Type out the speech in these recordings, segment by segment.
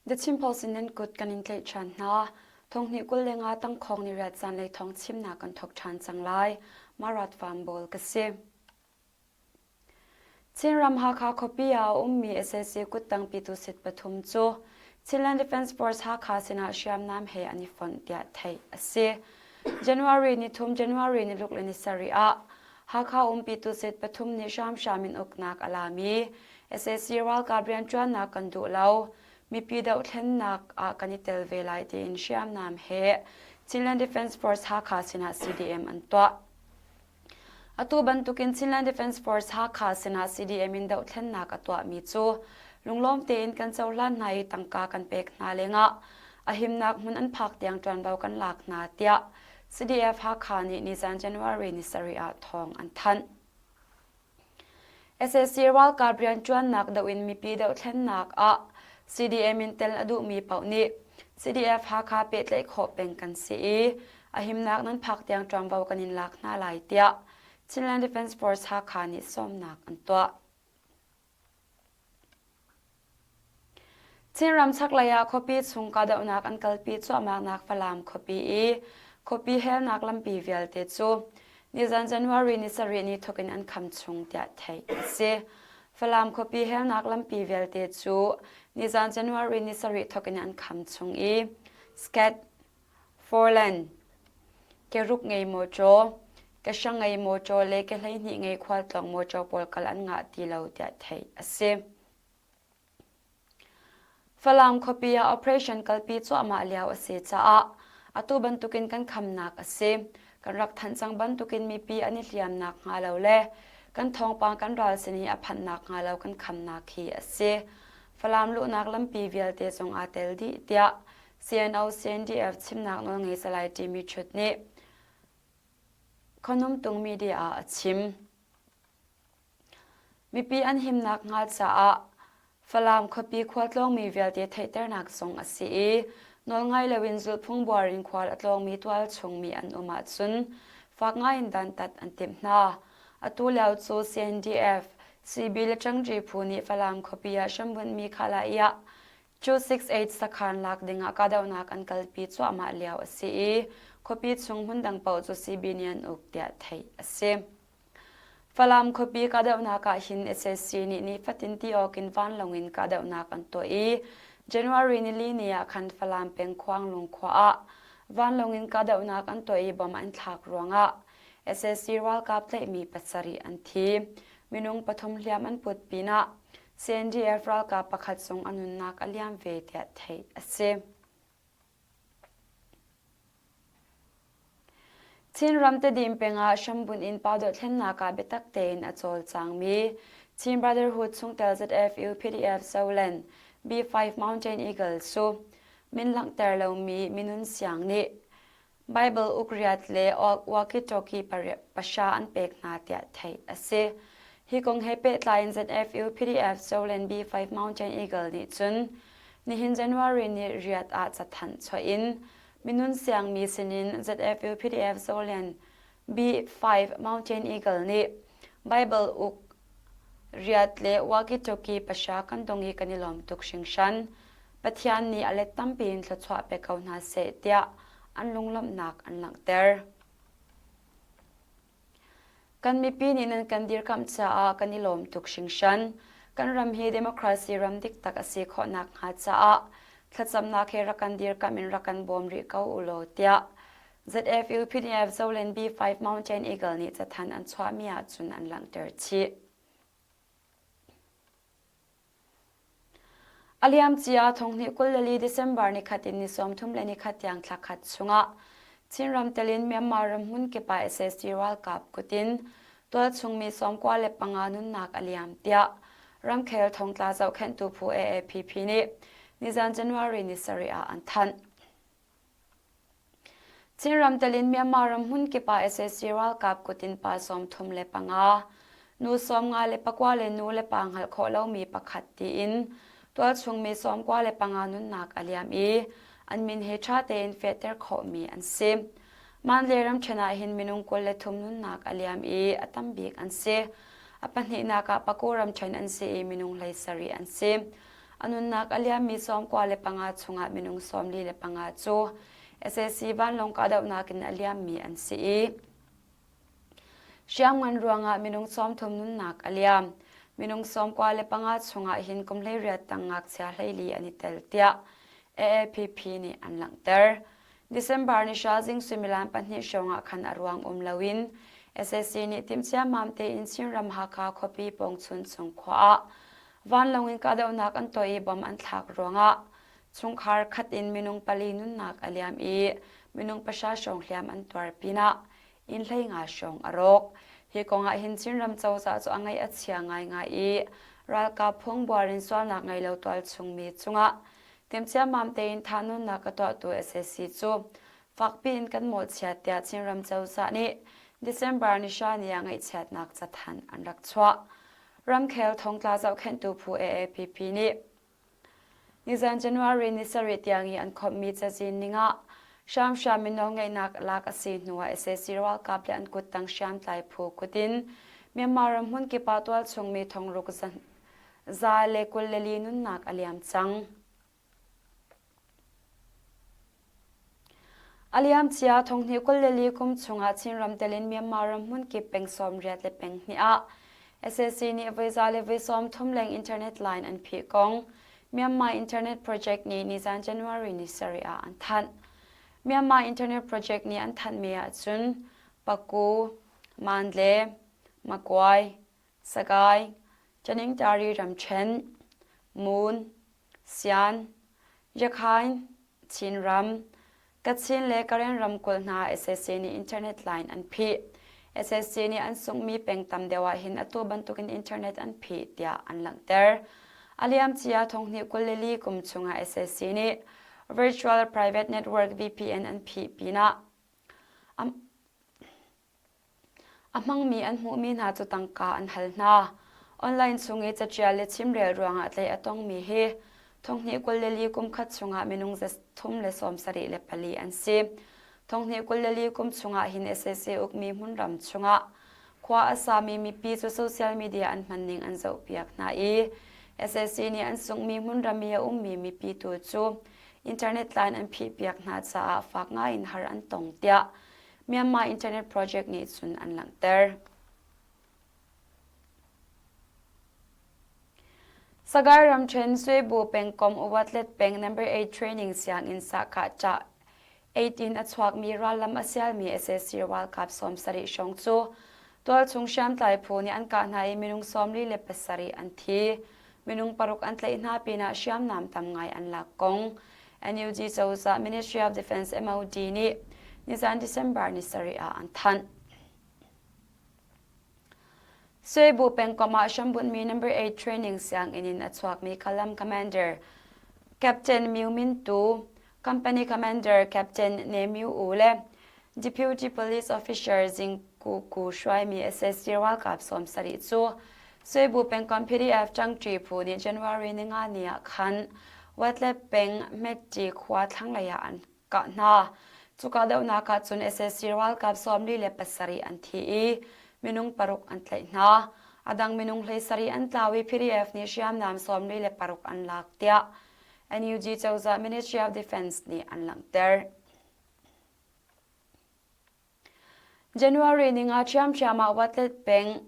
The Chin Post in nan kut kan in tlaih ṭhan hna. Thonghnih 25 tangkhawng ni riat zanlei thawng chimnak kan thawk ṭhan cang lai. Marat Van Bawl ka si. Chinram Hakha khuapi ah a ummi sac kuttang pyitusit pathum cu Chinland Defence Force Hakha sinah hriamnam he an i fonh tiah theih a si. January nithum January niluk le ni sarih ah Hakha um pyitusit pathum nih hramhram in uknak a lami sac ralkap rianṭuannak kan duh lo, mipi dohthlennak ah kan i tel ve lai tiin hriamnam he Chinland Defence Force Hakha sinah CDM an tuah. Atu bantukin Chinland Defence Force Hakha sinah CDM in dohthlennak a tuahmi cu lunglawm tein kan cohlan hna i tangka kan pek hna lengah a himnak hmun an phak tiang ṭuanvo kan lak hna tiah CDF Hakha nih nizan January ni sarih ah thawng an thanh. Sac ralkap rianṭuannak doh in mipi dohthlennak ah CDM in tel a duhmi paoh nih CDF Hakha pehtlaih khawh peng kan si i a himnak nan phak tiang ṭuanvo kan in lak hna lai tiah Chinland Defence Force Hakha nih sawmnak an tuah. Chinram chaklei ah khuapi chung kahdohnak an kalpi cuahmahnak Falam khuapi i khuapi helnak lampi vialte cu nizan January ni sarih ni thawk in an kham chung tiah theih a si. Falam khuapi helnak lampi vialte cu nizan January ni sarih thawk in an kham chung i Sket, Foreland, keruk ngei mawṭaw, kehra ngei mawṭaw le ke 12 ngei khualtlawng mawṭaw pawl kal an ngah ti lo tiah theih a si. Falam khuapi ah operation kalpi cuahmah lio a si caah atu bantukin kan khamnak a si. Kan rak thanh cang bantukin mipi an i hliamnak hnga lo le kan thawngpang kan ral sin i a phanhnak hnga lo kan khamnak hi a si. Falam luhnak lampi vialte zong aa tel dih tiah CNO CNDF chimnak nawlngei Salai Timi Ṭhut nih Khonumtung media ah a chim. Mipi an himnak hnga caah Falam khuapi khualtlawngmi vialte theihternak zong a si i nawlngai loin zulhphung buar in khual a tlawngmi tualchungmi an um ahcun fak ngaiin dantat an timh hna. Atu lio cu CNDF, CB le Ṭangṭi phu nih Falam khuapi ah hrambunhmi khalai ah 268 sakhan lak dingah kahdohnak an kalpi cuahmah lio a si i khuapi chung hmundang paoh cu CB nih an uk tiah theih a si. Falam khuapi kahdohnak ah hin sac nih nifatin ti awk in vanlawng in kahdohnak an tuah i January nili ni ah khan Falam peng Khuanglung khua ah vanlawng in kahdohnak an tuah i bom an thlak ruangah sac ralkap tlaihmi pasarih an thi. Minung pathum hliam an put pinah CNDF ralkap pakhat zong a nunnak a liam ve tiah theih a si. Chinram Tedim peng ah hrambunh in Paudothlennak ah biatak tein a cawlcangmi Chin Brotherhood chungtel ZFU PDF Zoland B5 Mountain Eagle cu min langhter lomi minun siang nih Baibal ukriat le walkie-talkie pahra an pek hna tiah theih a si. Hi kong he pehtlai in ZFU PDF Zoland B5 Mountain Eagle nih cun nihin January ni riat ah cathanh chuah in minun siangmi sinin ZFU PDF Zoland B5 Mountain Eagle nih Baibal uk riat le walkie-talkie pahra kan dong i kan i lawm tuk hringhran. Pathian nih a let tampi in thluachuah pe ko hna seh tiah an lunglawmhnak an langhter. Kan mipi nih nan kan dirkamh caah kan i lawm tuk hringhran. Kan ram hi democracy ram diktak a si khawh nakhnga caah thlacamnak he rak kan dirkamh in rak kan bawm rih ko u law tiah ZFU PDF Zoland B5 Mountain Eagle nih cathanh an chuahmi ahcun an langhter chih. A liamcia thonghnih 24 December nikhat in ni 31 tiang thla khat chungah Chinram telin Myanmar ram hmunkip ah sac ralkap kut in tualchungmi 95 nunnak a liam tiah ramkhel thongtla zohkhenhtu phu AAPP nih nizan January ni sarih ah an thanh. Chinram telh in Myanmar ram hmunkip ah sac ralkap kut in pa 35, nu 59 le nu le pa hngalh khawh lomi pakhat tiin tualchung mi 95 nunnak a liam i an min he ṭha tein fehter khawhmi an si. Mandalay ramṭhen ah hin minung 23 nunnak a liam i a tam bik an si. A pahnihnak ah Paku ramṭhen an si i minung 17 an si. A nunnak a liammi 95 chungah minung 45 cu sac vanlawng kahdohnak in a liammi an si i hriamngan ruangah minung 30 nunnak a liam. Minung 95 chungah hin kum 18 tang ngakchia 14 an i tel tiah AAPP nih an langhter. December ni hra zing suimilam pahnih hrawng ah khan a ruang um loin sac nih timhciammam tein Chinram Hakha khuapi pawngchun chung khua ah vanlawng in kahdohnak an tuah i bom an thlak ruangah chungkhar khat in minung pali nunnak a liam i minung pahra hrawng hliam an tuar pinah inn 15 hrawng a rawk. Hi kong ah hin Chinram cozah cu a ngaih a chia ngaingai i ralkap phungbuar in sualnak ngei lo tualchung mi cungah timhciammam tein thahnawnnak a tuahtu sac cu fakpi in kan mawhchiat tiah Chinram cozah nih December ni hra ni ah ngaihchiatnak cathanh an rak chuah. Ramkhel thongtla zohkhenhtu phu AAPP nih nizan January ni sarih tiang i an khawmhmi cazin ningah hramhram in nawlngeihnak lak a si hnuah sac ralkap le an kuttang hriamtlai phu kut in Myanmar ram hmunkip ah tualchung mi thongruk 124 nunnak a liam cang. A liamcia thonghnih 24 kum chungah Chinram telin Myanmar ram hmunkip peng 80 le peng hnih ah sac nih voi za le voi 30 leng internet line an phih kong Myanmar Internet Project nih nizan January ni sarih ah an thanh. Myanmar Internet Project nih an thanhmi ahcun Paku, Mandle, Makuai, Sagaing, Taningtari ramṭhen, Moon, Sian, Yakhain, Chinram, Kachin le Karen ramkulh hna sac nih internet line an phih. Sac nih an sunghmi peng tam deuh ah hin atu bantukin internet an phih tiah an langhter. A liamcia thonghnih 24 kum chungah sac nih Virtual Private Network VPN an phih pinah A hmangmi an hmuhmi hna cu tangka an hal hna. Online chung i caṭial le chimrel ruangah tlaih a tongmi hi thonghnih 24 kum khat chungah minung 374 an si. Thonghnih 24 kum chungah hin sac ukmi hmunram chungah khua a sami mipi cu social media an hmanning an zohpiak hna i sac nih an sunghmi hmunram i a ummi mipi tu cu internet line an phihpiak hna caah fak ngaiin har an tong tiah Myanmar Internet Project nih cun an langhter. Sagaing ramṭhen Suibu pengkomh Uwatlet peng Number 8 Training sianginn sahkah ṭah 18 a chuakmi rallam a sialmi sac ralkap 70 hrawng cu tualchung hriamtlai phu nih an kah hna i minung 47 an thi. Minung paruk an tlaih hna pinah hriamnam tam ngai an lak kong NUG cozah Ministry of Defense MOD nih nizan December ni sarih ah an thanh. Suibu pengkomh ah hrambunhmi number 8 training sianginn in a chuakmi Kalam Commander Captain Myu Min Tu, Company Commander Captain Ne Myu U le Deputy Police Officer Zing Ku Ku hruaimi sac ralkap 70 cu Suibu pengkomh PDF ṭangṭi phu nih January ninga ni ah khan Wetle peng Hmetṭi khua thlanglei ah an kah hna. Cu kahdohnak ah cun sac ralkap 47 an thi i minung paruk an tlaih hna. A dang minung 17 an tlau i PDF nih hriamnam 46 an lak tiah NUG cozah Ministry of Defense nih an langhter. January ninga ṭhiamṭhiam ah Watlet peng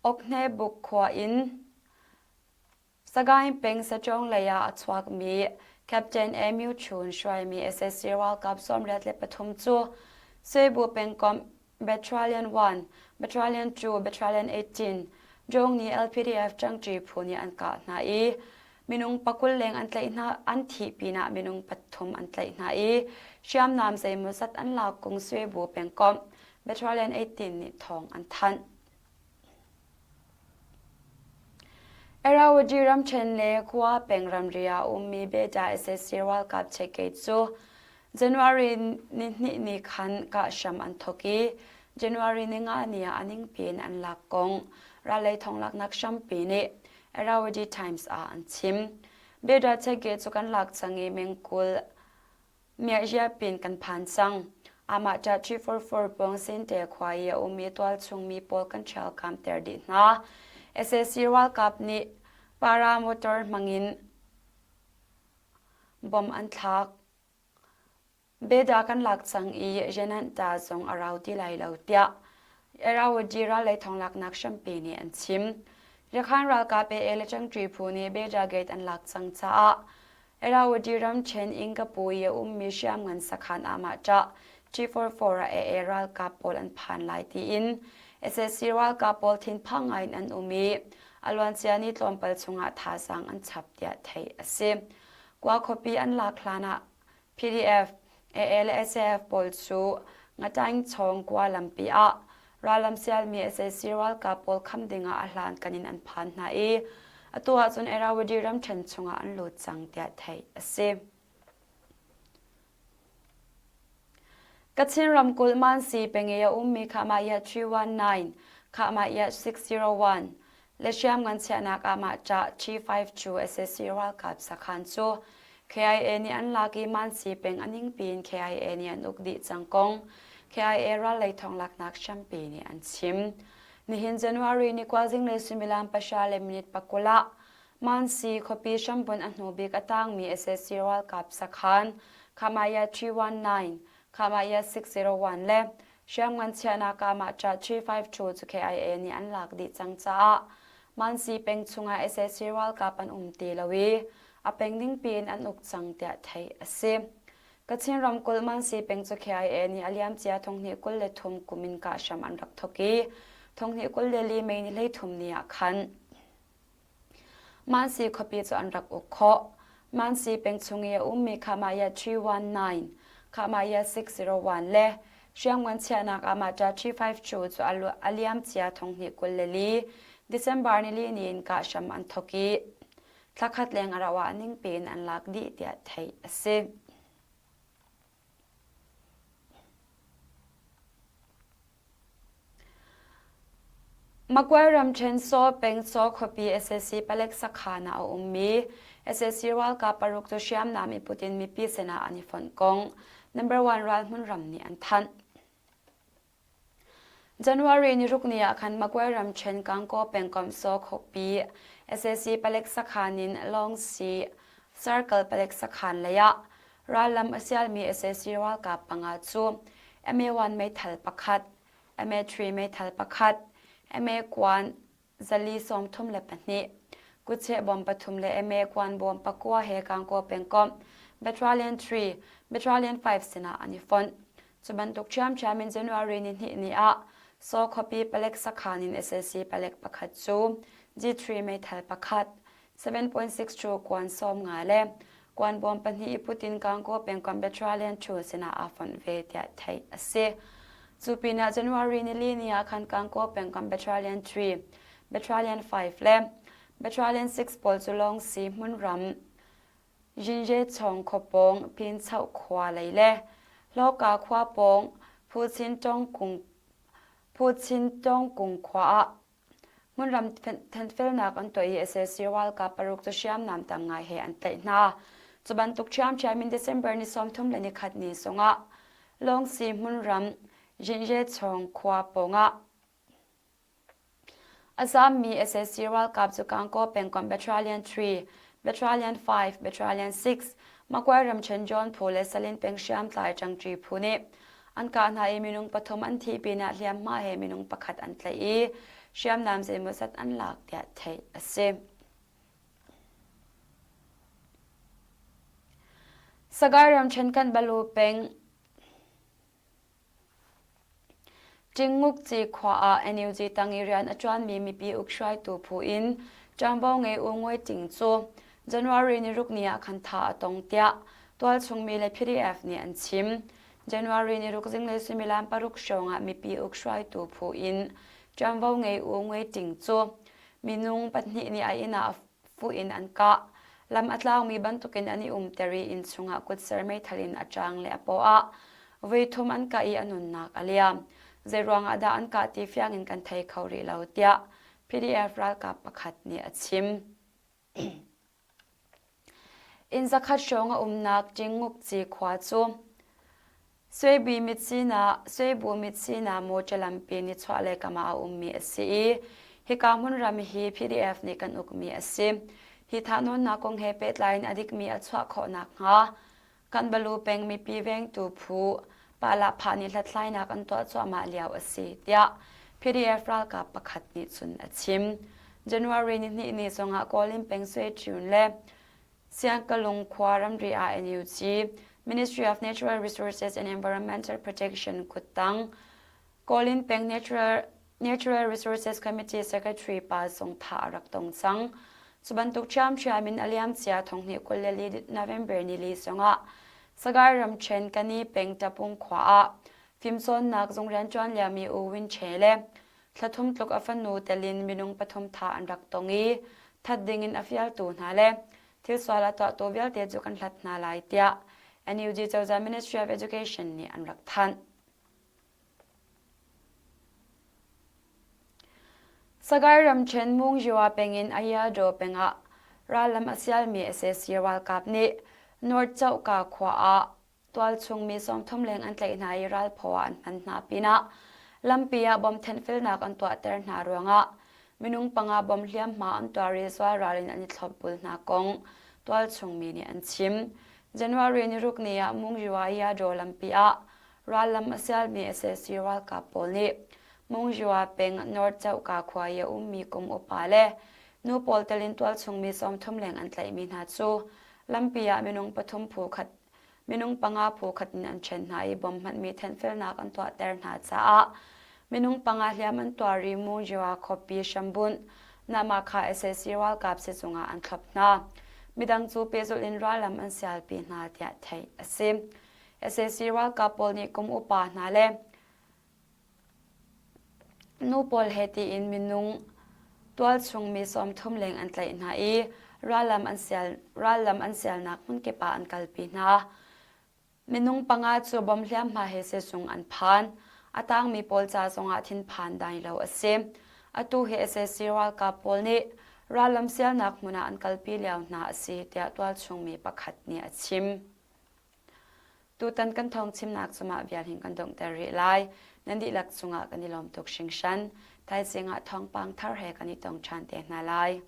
Okhnebuk khua in Sagaing peng Sachong lei ah a chuakmi Captain Emu Chun hruaimi sac ralkap 83 cu Suibu pengkomh Battalion 1, Battalion 2, Battalion 18, Jong nih LPDF ṭangṭi phu nih an kah hna i minung pakul leng an tlaih hna an thih pinah minung pathum an tlaih hna i hriamnam zeimawzat an lak kong Suibu pengkomh Battalion 18 nih thawng an thanh. Irrawaddy ramṭhen le khua peng ramri ah a ummi Beta sac ralkap checkgate cu January nihnih ni khan kah hram an thawk i January ninga ni ah a ningpi in an lak kong rallei thonglaknak hrampi nih Irrawaddy Times ah an chim. Beta checkgate cu kan lak cang i mengkul Miahiapin kan phan cang. Amah ṭah 344 pawng Sinte khua i a ummi tualchung mi pawl kan ṭhialkamter dih hna. Sac ralkap nih. Paramotor hmangin bom an thlak. Beda kan lak cang i Yenanta zong a rau ti lai lo tiah Irrawaddy rallei thonglaknak hrampi nih an chim. Rakhan ralkap AA le ṭangṭi phu nih Beda Gate an lak cang caah Irrawaddy ramṭhen Ingkapu i a ummi hriamngan sakhan ah mah ṭah T44 ah AA ralkap pawl an phan lai tiin sac ralkap pawl thinphang ngai in an um i a luancia ni tlawmpal chungah thazaang an chap tiah theih a si. Kua khuapi an lak hlan ah PDF, AA le SAF pawl cu Ngataing chawng kua lampi ah rallam sialmi sac ralkap pawl kham dingah a hlankan in an phan hna i atu ahcun Irrawaddy ramṭhen chungah an lut cang tiah theih a si. Kachin ramkulh Mansi peng i a ummi Khahmah 319, Khahmah 601 le hriamngan chiahnak ah mah ṭah T52 sac ralkap sakhan cu KIA nih an lak i Mansi peng a ningpi in KIA nih an uk dih cang kong KIA rallei thonglaknak hrampi nih an chim. Nihin January ni kua zinglei suimilam pahra le minute pakul ah Mansi khuapi hrambun a hnu bik a tangmi sac ralkap sakhan Khamaya 319, Khamaya 601 le hriamngan chiahnak ah mah ṭah 352 cu KIA nih an lak dih cang caah Mansi peng chungah sac ralkap an um ti lo i a peng ningpi in an uk cang tiah theih a si. Kachin ramkulh Mansi peng cu KIA nih a liamcia thonghnih 23 kum in kah hram an rak thawk i thonghnih 24 May ni 13 ni ah khan Mansi khuapi cu an rak uk khawh. Mansi peng chung i a ummi Khamaya 319, Khamaya 601 le hriamngan chiahnak ah Mata 352 cu a liamcia thonghnih 24 December nili ni in kah hram an thawk i thlakhat leng a rauh ah ningpi in an lak dih tiah theih a si. Magway ramṭhen Saw peng Saw khuapi sac palek sakhan ah a ummi sac ralkap paruk cu hriamnam i put in mipi sinah an i fonh kong number one ralhmun ram nih an thanh. January ni ruk ni ah khan Magway ramṭhen Gangaw pengkomh Saw khuapi sac palek sakhan in Lawngsi Circle palek sakhan lei ah Rallam a sialmi sac ralkap panga cu MA-1 meithal pakhat, MA-3 meithal pakhat, MA kuan zali 32, kutcheh bom pathum le MA kuan bawm pakua he Gangaw pengkomh Battalion 3, Battalion 5 sinah an i fonh. Cu bantuk ṭhiamṭhiam in January ni hnih ni ah Saw khuapi palek sakhan in sac palek pakhat cu G3 meithal pakhat, 7.62 kuan 50 le kuan bawm pahnih i put in Gangaw pengkomh Battalion 2 sinah aa fonh ve tiah theih a si. Cu pinah January nili ni ah khan Gangaw pengkomh Battalion 3, Battalion 5 le Battalion 6 pawl cu Lawngsi hmunram Yinye chong khua pawng Pinchoh khua lei le Hlawka khua pawng Phuchin Tawngkung khua ah Hmunram thenfelnak an tuah i sac ralkap paruk cu hriamnam tam ngai he an tlaih hna. Cu bantuk ṭhiamṭhiam in December ni 31 ni zongah Lawngsi hmunram Yinye chawng khua pawngah a zaammi sac ralkap cu Gangaw pengkomh Battalion 3, Battalion 5, Battalion 6, Magway ramṭhen John phu le Salin peng hriamtlai ṭangṭi phu nih An kah hna i minung pathum an thih pinah hliamhma he minung pakhat an tlaih i hriamnam zeimawzat an lak tiah theih a si. Sagaing ramṭhen Kanbalu peng Ṭingngukci khua ah NUG tang i rian a ṭuanmi mipi ukhruaitu phu in ṭuanvo ngei U Ngwe Ting cu January ni ruk ni ah khan thah a tong tiah tualchung mi le PDF nih an chim. January ni ruk zinglei suimilam paruk hrawng ah mipi ukhruaitu phu in ṭuanvo ngei U Ngwe Ting cu minung pahnih nih a inn ah fuh in an kah. Lam a tlaumi bantukin an i umter i inn chungah kutser meithal in a ṭang le a paw ah voi thum an kah i a nunnak a liam. Zeiruang ah dah an kah ti fiang in kan thei kho rih lo tiah PDF ralkap pakhat nih a chim. Inn zakhat hrawng a umnak Ṭingngukci khua cu Suibu Mitsina mawṭaw lampi nichuahlei kam ah a ummi a si i. Hika hmunram hi PDF nih kan ukmi a si. Hi thahnawnnak kong he pehtlai in a dikmi a chuah khawh nakhnga Kanbalu peng mipi vengtu phu Palahphah nih hlathlainak an tuah cuahmah lio a si, tiah PDF ralkap pakhat nih cun a chim. January nihnih ni zongah Kawlin peng Sueṭiun le Siangkalung khua ramri ah NUG, Ministry of Natural Resources and Environmental Protection kuttang Kawlin peng Natural, Natural Resources Committee Secretary pa zong thah a rak tong cang. Cu bantuk ṭhiamṭhiam in a liamcia thonghnih 24 November nili zongah Sagaing ramṭhen Kani peng Tapung khua ah fimcawnnak zung rianṭuan liomi U Win Che le thla thum tluk a fanu tel in minung pathum thah an rak tong i that ding in a fialtu hna le thil sual a tuahtu vialte cu kan hlat hna lai tiah NUG cozah Ministry of Education nih an rak thanh. Sagaing ramṭhen Mungzua peng in Ayadaw peng ah rallam a sialmi sac ralkap nih North Choka khua ah tualchung mi 30 leng an tlaih hna i ralphaw ah an hman hna pinah lampi ah bom thenhfelnak an tuahter hna ruangah minung panga bom hliamhma an tuar i zualral in an i thlopbul hna kong tualchung mi nih an chim. January ni ruk ni ah Mungzua Yadaw lampi ah Rallam a sialmi sac ralkap pawl nih Mungzua peng North Choka khua i a ummi kum upa le nu pawl tel in tualchung mi 30 leng an tlaihmi hna cu lampi ah minung pathum phu khat minung panga phu khat in an ṭhen hna i bom hmanhmi thenhfelnak an tuahter hna caah minung panga hliam an tuar i Mungzua khuapi hrambunh Namakha sac ralkap sizung ah an thlop hna. Midang cu pehzulh in rallam an sialpi hna tiah theih a si. Sac ralkap pawl nih kum upa hna le nu pawl he tiin minung tualchung mi 30 leng an tlaih hna i rallam an sial rallam an sialnak hmunkip ah an kalpi hna. Minung panga cu bom hliamhma he sizung an phan. A tangmi pawl ca zongah thinphan dai lo a si. Atu hi sac ralkap pawl nih rallam sialnak hmun ah an kalpi lio hna a si tiah tualchung mi pakhat nih a chim. Tutan kan thawngchimnak cu mah vial hin kan donghter rih lai. Nan dihlak cungah kan i lawm tuk hringhran. Thaizing ah thawngpang thar he kan i tong ṭhan te hna lai.